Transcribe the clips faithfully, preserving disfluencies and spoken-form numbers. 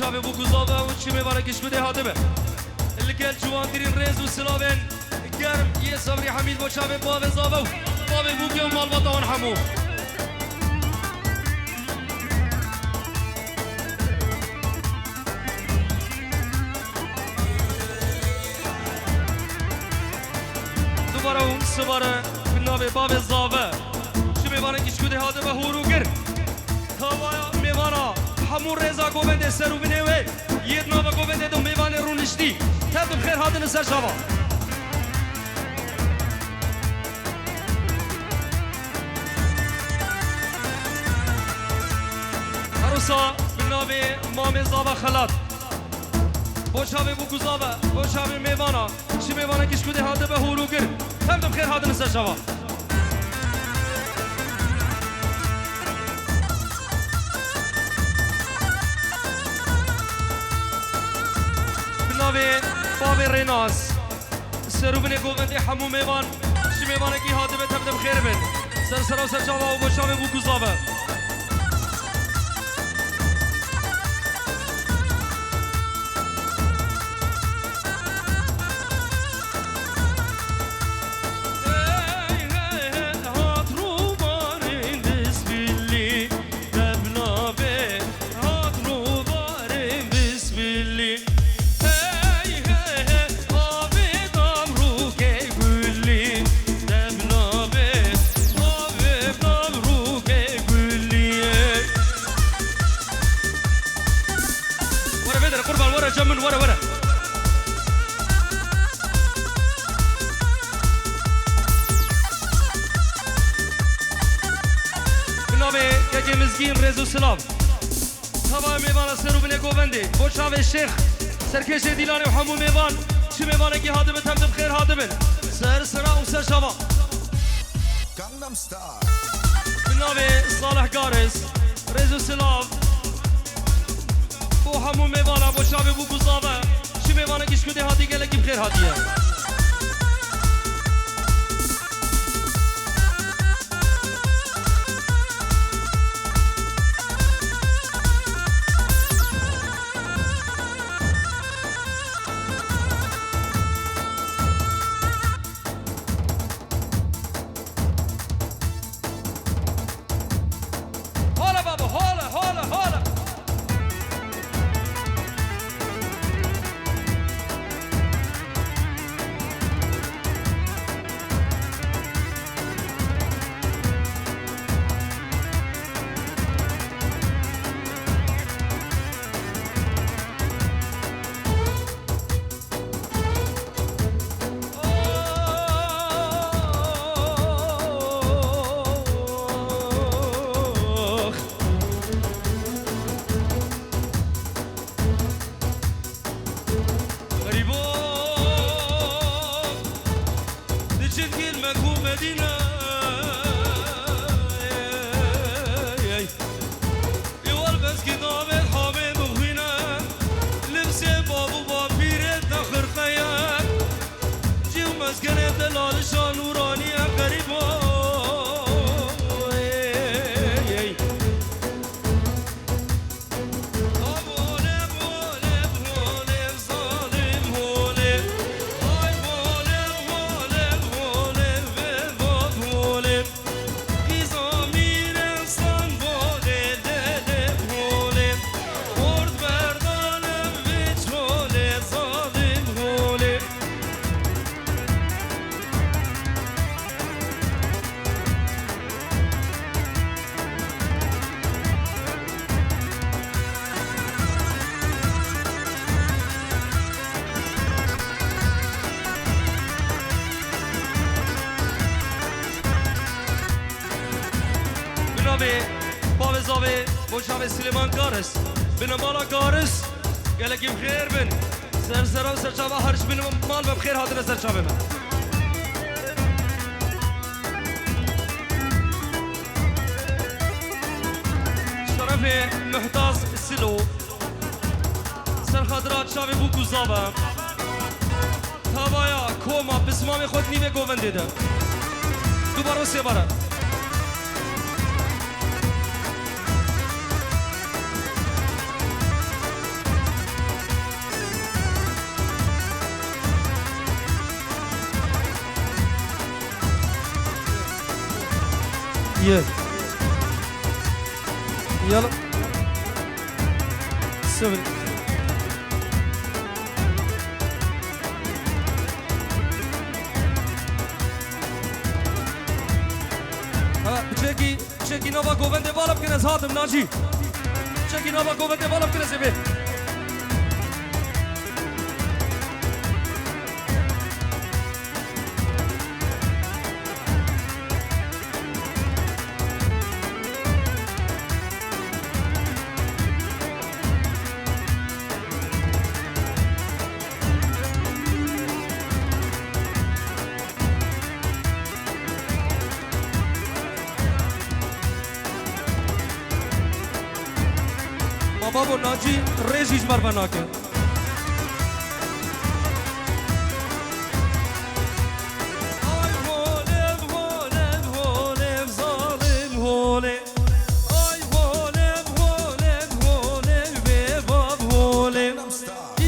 Çavê Bûk û Zava û çi mêvanekî ji ku dê hatibe. Li gel ciwantirîn rêz û silavên germ yê Sebrî Hemîd bo çavê bavê Zava û bavê Bûkê û malbata wan hemû. Dubare û sibare bi navê bavê Zava. Çi mêvanekî ji ku dê hatibe hûr û gir. Tavaya mêvana hemû rêza govendê ser û binê wê yê di nava govendê de mêvanê rûniştî. Tev di bi xêr hatine ser çava. Her wisa bi navê Mamê Zava Xelat. Bo çavê Bûk û Zava, bo çavê mêvana. Çi mêvanekî ji ku dê hatibe hûr û gir. Tev di bi xêr hatine ser çava. Bi navê bavê Rênas. Ser û binê govendê hemû mêvan. Çi mêvanekî hatibe tev di bi xêr bin. Ser sera û ser çava û bo çavê Bûk û Zava. Hey, hey, hey, hat rûbarên destbîlî, dev navê, hat rûbarên destbîlî. Hey, hey, hey, avê damrûkê gulî, dev navê, avê damrûkê gulî. Were vê derê qurban, were cem min, were, were. Bi navê Kekê Mizgîn rêz û silav. Tavaya mêvana ser û binê govendê. Bo çavê Şêx, Serkêşê Dîlanê û hemû mêvan. Çi mêvanekî hatibe tev di bi xêr hatibin. Ser sera û ser çava. Gangnam Style. Bi navê Salih Garis, rêz û silav bo hemû mêvana, bo çavê Bûk û Zava, çi mêvanekî ji ku dê hatî gelekî bi xêr hatiye. Hola baba, hola, hola, hola. Xerîbo, diçin gîl me ku Medîne. Ê wal beskî navê hamê bixwîne, limsê bav û bapîrê te xirqeye, cî û meskenê te lalişa nûranî ye xerîbo. Ey, ey. Bi navê bavê zavê, bo çavê Silêman Garis, binebala Garis, gelekî bi xêr bin. Ser sera û ser çava her ji bin mal be, bi xêr hatine ser çavê me. Şerefê Muhtaz Silo. Ser xatira çavê bûk û zava. Tavaya koma pismamê xwe di nîvê govendê de. Dubare û sêbare. Ye. Yala. Seven. Ha, çekî, çekî nava govendê bala bikin, ez hatim, Nacî. Çekî nava govendê bala bikin, ez ê bê. Ma babo Nacî rê jî ji me re venake. Ay holê, holê, holê, zalim holê. Ay holê, holê, holê, bêbav holê.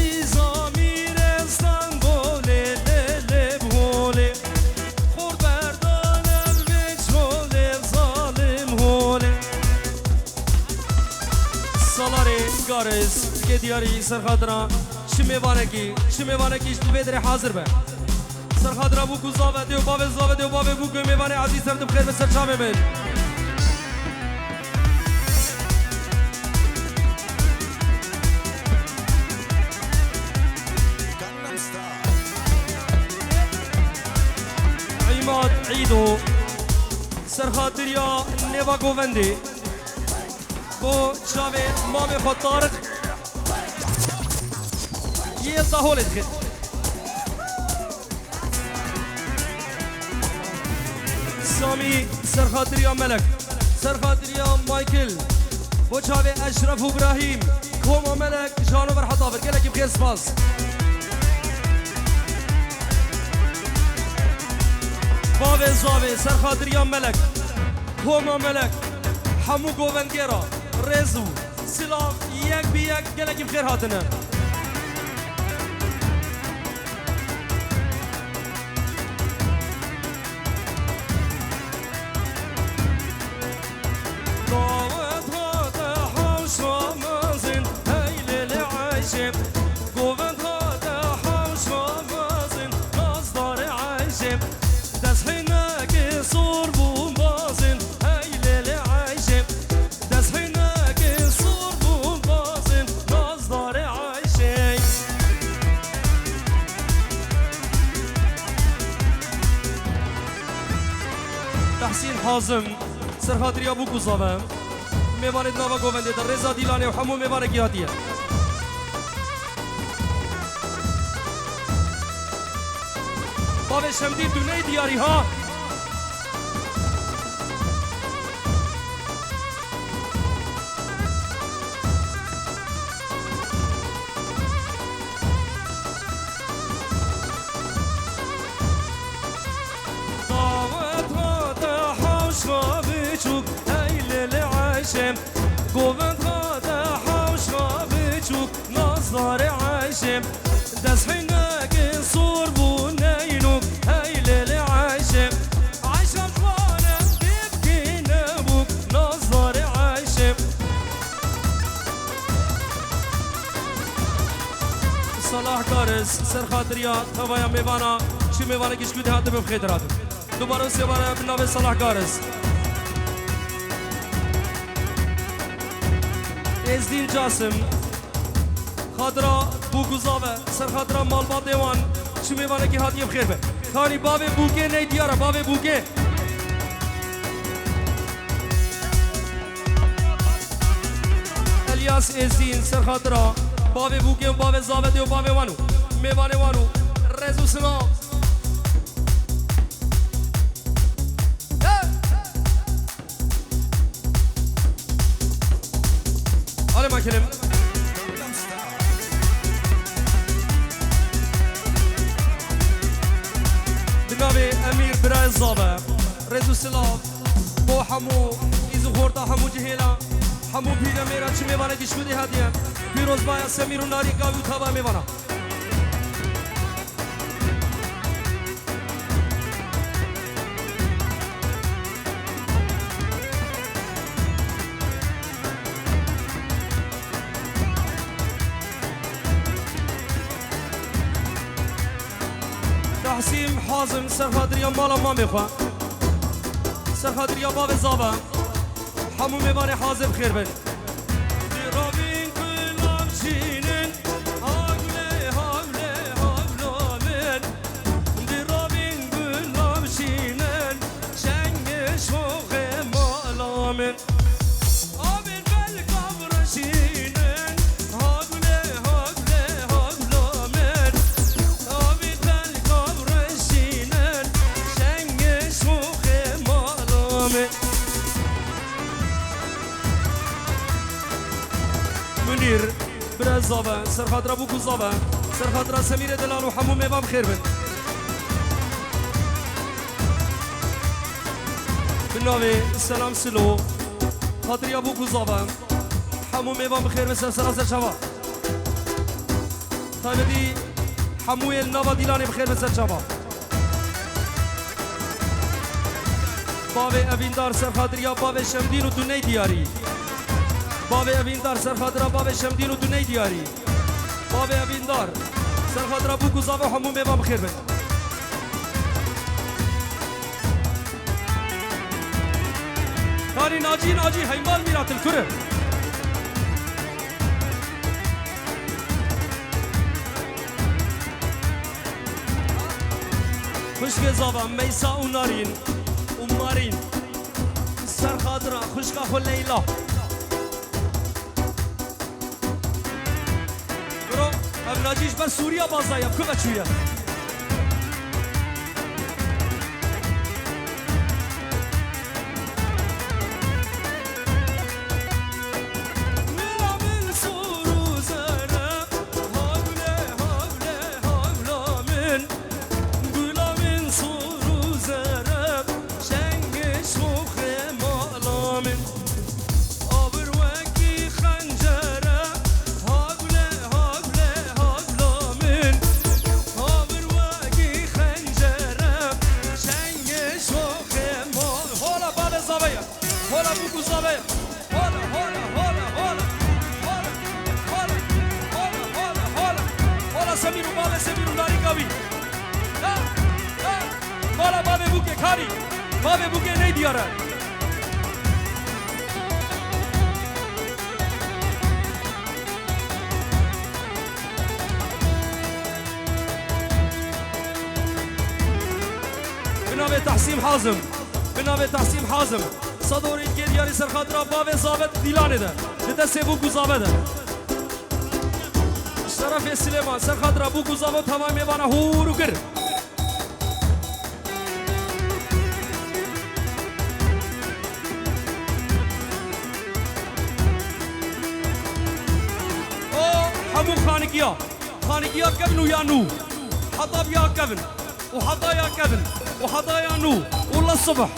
Îzamîr e Stenbolê, lê, lê holê. Xor berdan ev vêç holê, zalim holê. Salarê Garis, ke diyarî ser xatira çi mêvanekî, çi mêvanekî ji vê derê hazir be. Ser xatira bûk û zave dê û bavê, zave dê û bavê bûk û mêvanê ezîz ser tu bi xêr ve ser çavê min. Îmad Îdo, ser xatiriya nêva govendê, bo çavê mamê xwe Tariq, yê da holê dixê. Samî, ser xatiriya Melek, ser xatiriya Michael, bo çavê Eşref û Ibrahîm, koma Melek, ji hano ber heta vir, gelekî bi xêr, spas. Bavê zavê, ser xatiriya Melek, koma Melek, hemû govendgêra, rêz û silav, yek bi yek, gelekî bi xêr hatine. Dawet hate hewşa mezin, hey lê lê Eyşê. Govend hate hewşa mezin, nazdarê Eyşê. Dest hinekê sor bû bazin, hey lê lê Eyşê. Dest hinekê sor bû bazin, nazdarê Eyşê. Tehsîn Hazim, ser xatiriya bûk û zave. Mêvanê di nava govendê de, Rêza Dîlanê û hemû mêvanekî hatiye. Bavê Şemdîn, tu neyê diyarî ha? Dawet hate hewşa biçûk, hey lê lê Eyşê. Govend hate hewşa biçûk, nazdarê Eyşê. Dest hinekê sor bû neynûk, hey lê lê Eyşê. Eyşa ciwane bê bikî nebûk, nazdarê Eyşê. Salah Garis, ser xatiriya tevaya mêvana, çi mêvanekî ji ku dê hate bi xêr hatin. Dubare û sêbare bi navê Salah Garis. Êzdîn Casim, xatira bûk û zave, ser xatira malbatê wan, çi mêvanekî hatiye bi xêr be. Kanî bavê bûkê ney diyar e, bavê bûkê. Elyas Êzdîn, ser xatira bavê bûkê û bavê zavetê û bavê wan û mêvanê wan û rêz û silav. Hey! Alê makinim. Bi navê Emîr Birayê Zave, rêz û silav bo hemû îz û xorta hemû cihêla, hemû pîre mêra çi mêvanekî ji ku dê hatiye. Pîrozbaya Semîr û Narî, gavî û tava mêvana. Tahsîm Hazim, serxatiriya mala mamê xwe, serxatiriya bavê zava, hemû mêvanê hazir bi xêr bin. Di rabîn gulam şînin, ha gulê, ha gulê, ha gula min. Di rabîn gulam şînin, şengê şoxê mala min. Avê belka reşînin, ha gulê, ha gulê, ha gula min. Avê belka reşînin, şengê şoxê mala min. Munîr, bira zave, serxatira bûk û zave, serxatira Semîrê delal û hemû mêvan bi xêr bin. Bi navê Selam Silo, xatiriya bûk û zave, hemû mêvan bi xêr bin ser sera ser çava. Taybetî hemû yê li nava Dîlanê bi xêr bin ser çava. Bavê Evîndar serxatiriya bavê Şemdîn û tu ney diyarî. Bavê Evîndar serxatira bavê Şemdîn û tu ney diyarî. Bavê Evîndar serxatira bûk û zava hemû mêvan bi xêr bin. Karî nacî nacî heymal mîra tilkure. Xwişkê zava Meysa û Narîn û Marîn, serxatira xwişka xwe Leyla. Bro, ev nacî ji ber Sûriya baza ye, ku veçûye. Mila min sor û zere, havle, havle, havla min. Gula min sor û zere, şengê şoxê mala min. Abir wekî xencere, havle, havle, havla min. Abir wekî xencere, şengê şoxê mala. Hola bavê zave ye. Hola bûk û zave ye. Hola, hola, hola, hola. Hola, hola, hola, hola, hola. Hola Semîr û bavê Semîr û Larîka wî. Ya, ya. Hola bavê bûkê karî. Bavê bûkê ney diyar e. Bi navê Tahsîm Hazim. Bi navê Tahsîm Hazim. Sedorî gêl yarî serxatira bavê zave di Dîlanê de. Di destê bûk û zave de. Şerefê Silêman, serxatira bûk û zave û tevayê mêvana hûr û gir. O hemû xanikiya, xanikiya kevin û ya nû. Heta ya kevin. وحطايا كفن، وحطايا نو، ولا الصبح.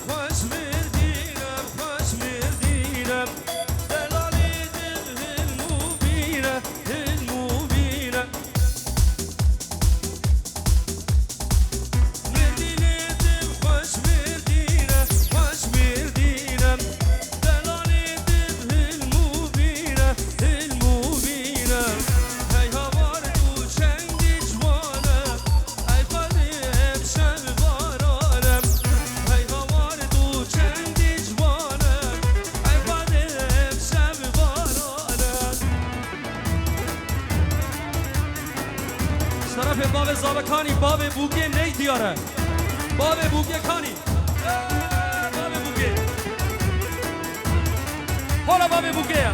Xweş Mêrdîn e, xweş Mêrdîn e, delalê dil hilm û bîn e, hilm û bîn e. Mêrdînê dil xweş Mêrdîn e, xweş Mêrdîn e. Delalê dil hilm û bîn e, hilm û bîn e. Hey havar tu çendî ciwan e. Ey Xwedê, ev şev baran e. Hey havar tu çendî ciwan e. Ey Xwedê, ev şev baran e. Şerefê bavê zave kanî, bavê bûkê ney diyar e. Bavê bûkê kanî. Ey, bavê bûkê. Hola bavê bûkê ye.